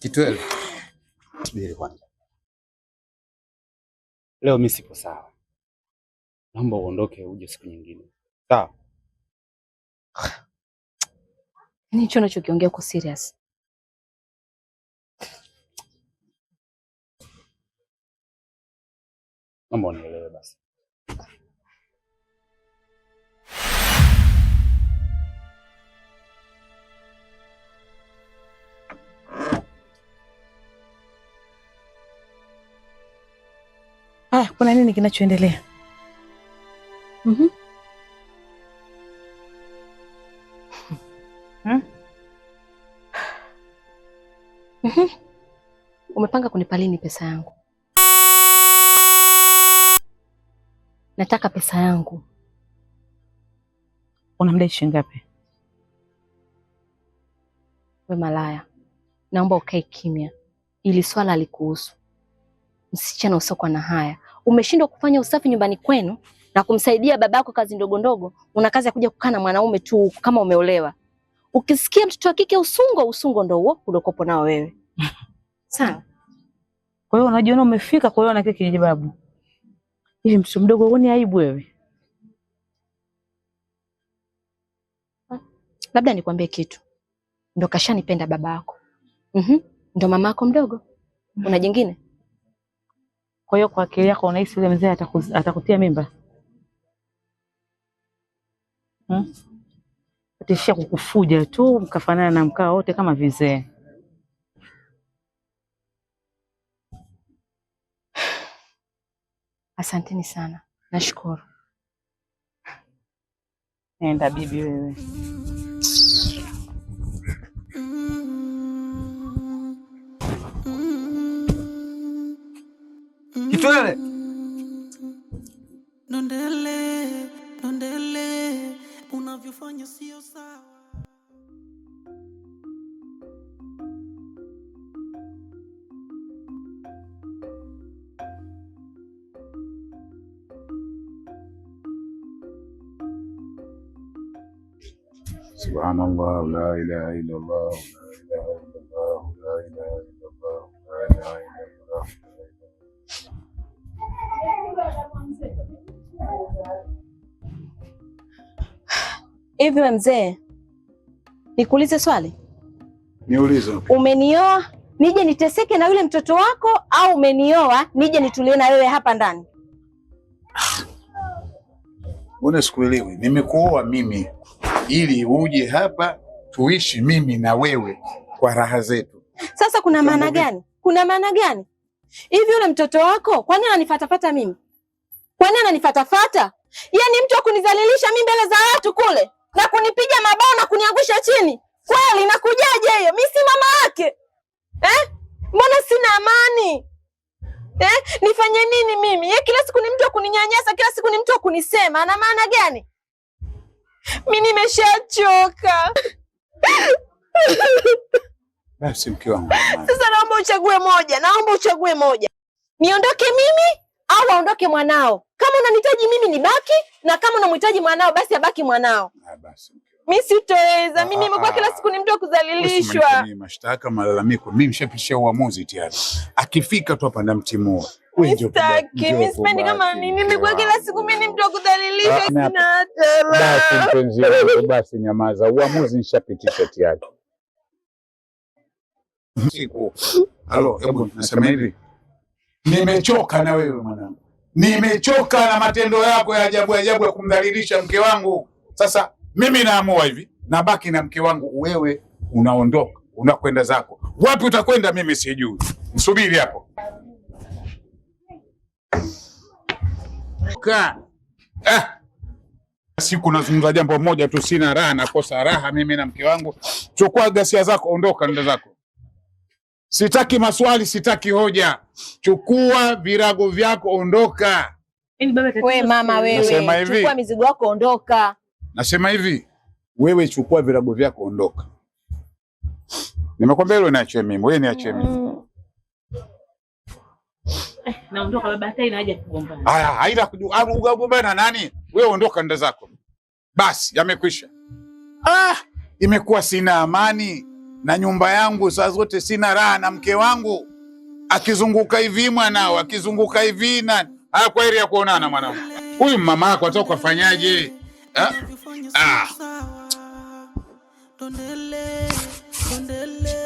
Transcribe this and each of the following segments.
Kitwele, subiri kwanza. Leo mimi sipo sawa, naomba uondoke uje siku nyingine, sawa? Yaani hicho unachokiongea uko serious? Naomba unielewe basi. Haya, kuna nini kinachoendelea? Mhm. Hmm? Mhm. Umepanga kunipa lini pesa yangu? Nataka pesa yangu. Unamdai shilingi ngapi? We malaya, naomba ukae kimya, ili swala alikuhusu. Msichana usiokuwa na haya, umeshindwa kufanya usafi nyumbani kwenu na kumsaidia babako kazi ndogo ndogo, una kazi ya kuja kukaa na mwanaume tu huku kama umeolewa. Ukisikia mtoto wa kike usungo, usungo ndo huo uliokopo nao wewe. Sawa? Kwa hiyo unajiona umefika kuolewa na kile kijibabu. Hivi mtoto mdogo huoni aibu wewe? Labda nikwambie kitu, ndo kashanipenda babako. Mhm. Ndo mamako mdogo. Una jingine? Kwa hiyo kwa akili yako unahisi yule mzee atakutia mimba? Hmm? Ataishia kukufuja tu mkafanana na mkaa wote kama vizee. Asanteni sana, nashukuru. Nenda bibi wewe. Kitwele, Nondele, nondele, unavyofanya sio sawa. Subhanallah, la ilaha illallah, la ilaha illallah, la ilaha illallah, la ilaha illallah. Hivi we mzee, nikuulize swali. Niulize. Umenioa nije niteseke na yule mtoto wako au umenioa nije nitulie na wewe hapa ndani? Mbona sikuelewi? Nimekuoa mimi ili uje hapa tuishi mimi na wewe kwa raha zetu. Sasa kuna maana gani? Kuna maana gani? Hivi yule mtoto wako kwani ananifatafata mimi? Kwani ananifatafata? Yeye ni mtu wa kunizalilisha mimi mbele za watu kule na kunipiga mabao na kuniangusha chini. Kweli nakujaje hiyo? Mimi si mama yake. Eh? Mbona sina amani? Eh? Nifanye nini mimi? Yeye kila siku ni mtu wa kuninyanyasa, kila siku ni mtu wa kunisema. Ana maana gani? Mimi nimeshachoka. Basi mke wangu. Sasa naomba uchague moja, naomba uchague moja, niondoke mimi au aondoke mwanao. Kama unanihitaji mimi nibaki, na kama unamhitaji mwanao basi abaki mwanao. Ah, basi mke wangu. Mi sitoweza, mimi nimekuwa kila siku ni mtu wa kudhalilishwa. Mimi mashtaka, malalamiko, mimi nishapitisha uamuzi tayari. Akifika tu hapa namtimua. Wewe njoo Sitaki, njoo mi sipendi kama kubaki, nini, mke nimekuwa kila wangu. siku mimi ni mtu wa kudhalilishwa, Ah, sina hata Basi raha. mpenzi wangu, basi nyamaza, uamuzi nishapitisha tayari. Siku. Halo, hebu nasema hivi, nimechoka na wewe mwanangu, nimechoka na matendo yako ya ajabu ajabu ya kumdhalilisha mke wangu. Sasa mimi naamua hivi, nabaki na mke wangu, wewe unaondoka, unakwenda zako. Wapi utakwenda mimi sijui, msubiri hapo. Kaa. Ah. Siku nazungumza jambo moja tu, sina raha, nakosa raha mimi na mke wangu. Chukua ghasia zako, ondoka, nenda zako. Sitaki maswali, sitaki hoja. Chukua virago vyako, ondoka. Yaani baba tatizo We mama Nasema wewe, hivi. chukua mizigo yako ondoka. Nasema hivi, wewe chukua virago vyako, ondoka. Nimekwambia hilo, niachie mimi, wewe niachie mimi. Naondoka baba, hata ina haja ya kugombana. Haya, haina kugombana nani? Wewe ondoka, nenda zako. Basi, yamekwisha. Ah, imekuwa sina amani. Na nyumba yangu saa zote sina raha na mke wangu akizunguka hivi mwanao, akizunguka hivi nani. Haya, kwa heri ya kuonana mwanangu. Huyu mama yako ataka kufanyaje? Ah.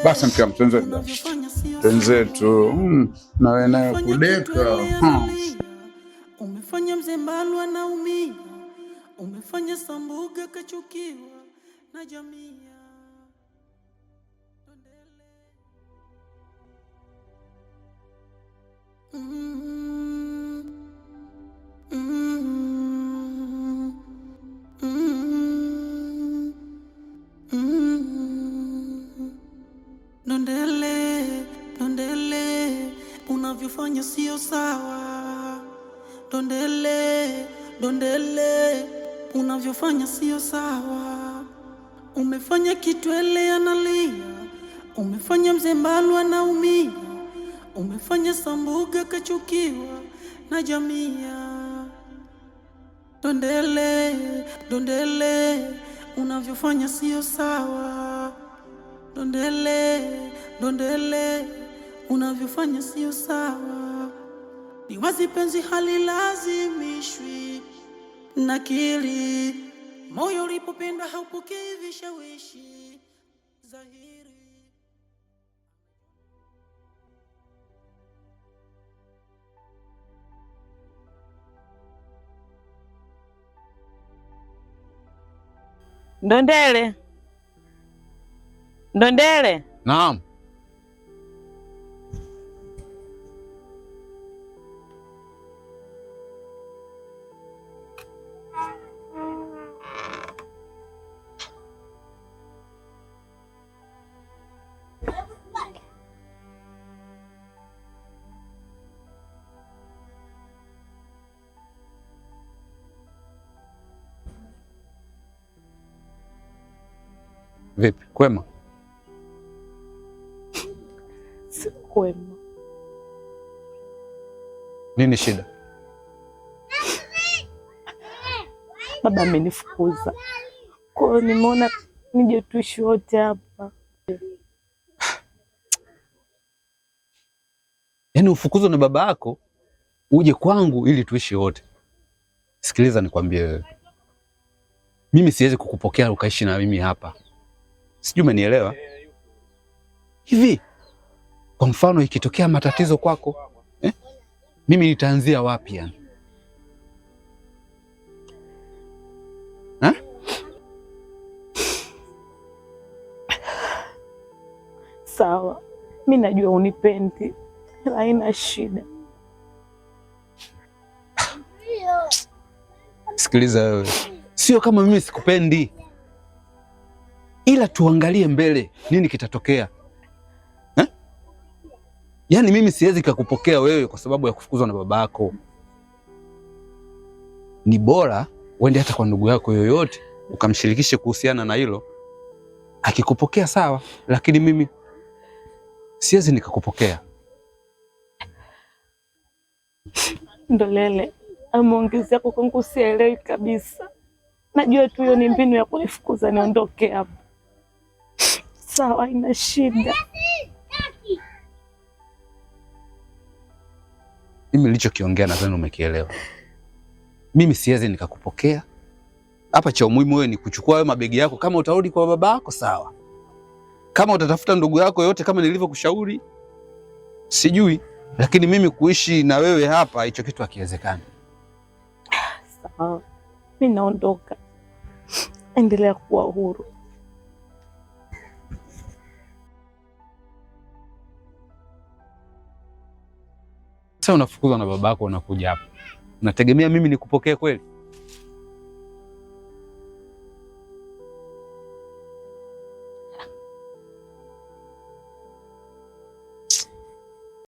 Basi mke wangu, twenzetu. Twenzetu. Na wewe nayo kudeka. Umefanya mzee Mbalwa anaumia, umefanya Sambuga kachukiwa na jamii. Dondele, dondele, unavyofanya sio sawa. Dondele, dondele, unavyofanya sio sawa. Umefanya Kitwele analia, umefanya mzee Mbalwa anaumia, umefanya Sambuga kachukiwa na jamii. Dondele, dondele, unavyofanya sio sawa. Dondele, dondele, unavyofanya sio sawa. Ni wazi penzi halilazimishwi, nakili moyo ulipopenda haupokei vishawishi dhahiri. Ndondele, Ndondele. Naam. Vipi, kwema? Si kwema. Nini shida? Baba amenifukuza, kwa hiyo nimeona nije tuishi wote hapa. Yaani ufukuzwe na baba yako uje kwangu ili tuishi wote? Sikiliza nikwambie wewe, mimi siwezi kukupokea ukaishi na mimi hapa, sijui umenielewa? Hivi kwa mfano ikitokea matatizo kwako mimi nitaanzia wapi yani? Sawa, mi najua unipendi, haina shida. Sikiliza wewe, sio kama mimi sikupendi, ila tuangalie mbele nini kitatokea. Yaani mimi siwezi kukupokea wewe kwa sababu ya kufukuzwa na babako. Ni bora uende hata kwa ndugu yako yoyote ukamshirikishe kuhusiana na hilo. Akikupokea sawa, lakini mimi siwezi nikakupokea. Ndolele, ameongezea yako kwangu sielewi kabisa. Najua tu hiyo ni mbinu ya kunifukuza niondoke hapa. Sawa, ina shida. Mimi nilichokiongea nadhani umekielewa. Mimi siwezi nikakupokea hapa. Cha umuhimu wewe ni kuchukua wewe mabegi yako. Kama utarudi kwa baba yako sawa, kama utatafuta ndugu yako yote kama nilivyokushauri sijui, lakini mimi kuishi na wewe hapa, hicho kitu hakiwezekani. Sawa, mimi naondoka, endelea kuwa huru. Sasa unafukuzwa na babako unakuja hapa, unategemea mimi nikupokee kweli?